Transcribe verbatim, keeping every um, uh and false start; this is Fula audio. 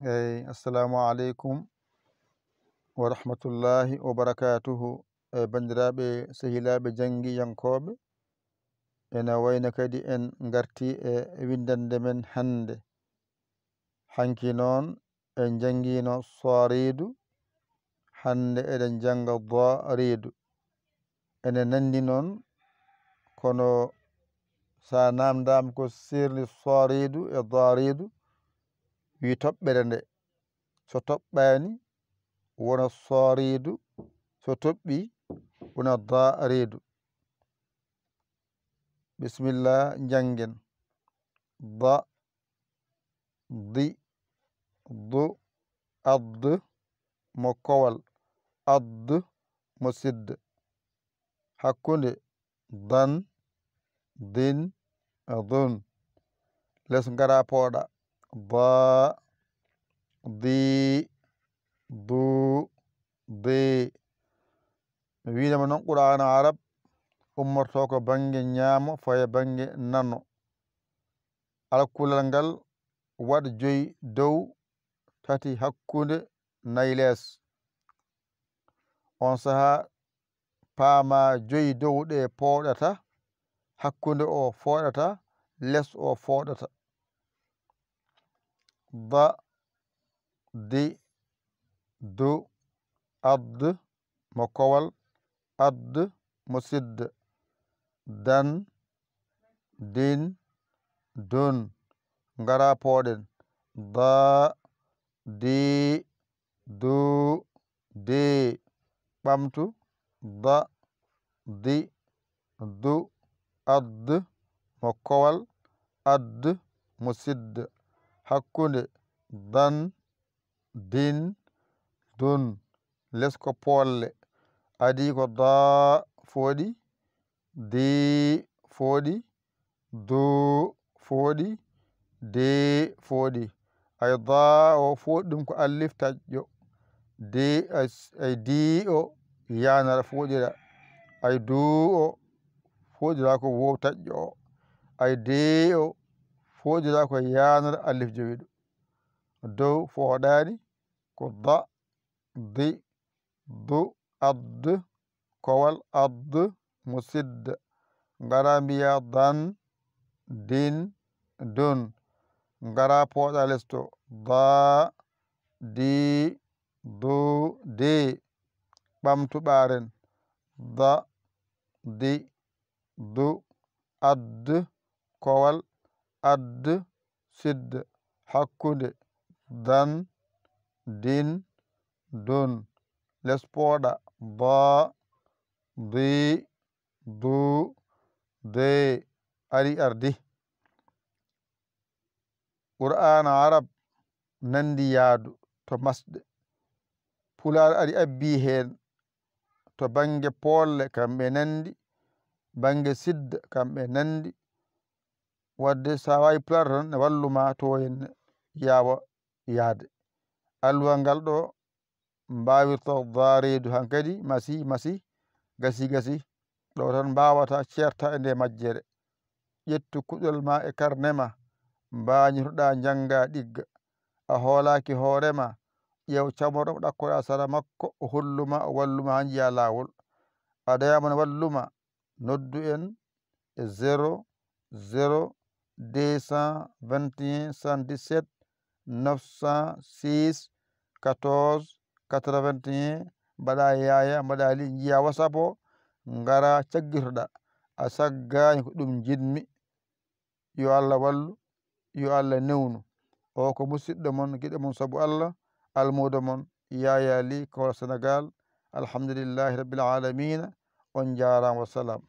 Eyi, assalamu aleykum wa rahmatullahi wa barakatuhu. E banndiraaɓe, sehilaaɓe janngiyankooɓe, ene wayno kadi en ngartii e winndannde men hannde. Hanki noon, en njanngiino sooriidu, hannde eɗen njannga dooriidu. Ene nanndi noon, kono so a naamndaama ko seerndi sooriidu e dooriidu, wi toɓɓere nde. So toɓɓaani, wona sooriidu, so toɓɓii, wona dooriidu. Bisimilla, njanngen. Da, di, du, ad, mo kowal, ad, mo sidda. Hakkunde, dan, din, dun. Les ngara pooɗa. Da, di, du, di. Mi wiinama noon Qur'aana Arab ummorto ko bannge ñaamo, faye bannge nano. Alkulal ngal waɗ joyi dow, tati hakkunde, nayi lees. On sahaa paama joyi dow ɗe pooɗata, hakkunde o fooɗata, les o fooɗata. Da, di, du, ad, mo kowal, ad, mo sidda, dan, din, dun. Ngara pooɗen. Da, di, du, di. Ɓamtu. Da, di, du, ad, mo kowal, ad, mo sidda. Hakkunde, dan, din, dun. Les ko poolle. Adii ko daa fooɗi, dii fooɗi, duu fooɗi, dee fooɗi. Ay daa o fooɗi ɗum ko allif taƴƴo. Dee ay, ay dii o yaanara fooɗira. Ay duu o fooɗira ko woow taƴƴo o. Ay dee o fooɗira ko yaanara allif jowiɗo. Dow fooɗaani ko da, di, du, ad, kowal ad, musidda. Ngara mbiya dan, din, dun. Ngara pooɗa lesto. Da, di, du, di. Ɓamtu ɓaaren. Da, di, du, ad, kowal ad, sidda, hakkunde, dan, din, dun. Les pooɗa. Da, di, du, de. Ari ardi. Qur'aana Arab nanndi yaadu to masɗe. Pulaar ari abbii heen to bannge poolle, kamɓe nanndi, bannge sidda, kamɓe nanndi. Wadde so a waawi Pulaar tan, ne wallu ma to en yaawa yahde. Alluwal ngal ɗo mbaawirto daareedu hankadi, masi, masi, gasi, gasi. Ɗo tan mbaawata ceerta e nde majjere. Ƴettu kuɗol ma e karne ma, mbaañotoɗaa njannga ɗigga. A hoolaaki hoore ma, ƴeew camoro mo ɗakkoɗaa sara makko, o hollu ma, o wallu ma haa njiyaa laawol. A dañaama no wallu ma, noddu en e zéro zéro deux cent vingt et un soixante-dix-sept neuf cent six quatorze quatre-vingt-un, mbaɗa yaaya, mbaɗa li, njiya WhatsApp o, ngara caggitoɗa. A saggaani ko ɗum njiɗmi. Yo Allah wallu, yo Allah newnu. O ko musidɗo mon, giɗo mon sabu Allah, almuudo mon, Yaya Ly, Kowal Senegal. Alhamdulillahi Rabbil Alamina. On njaaraama, wassalam.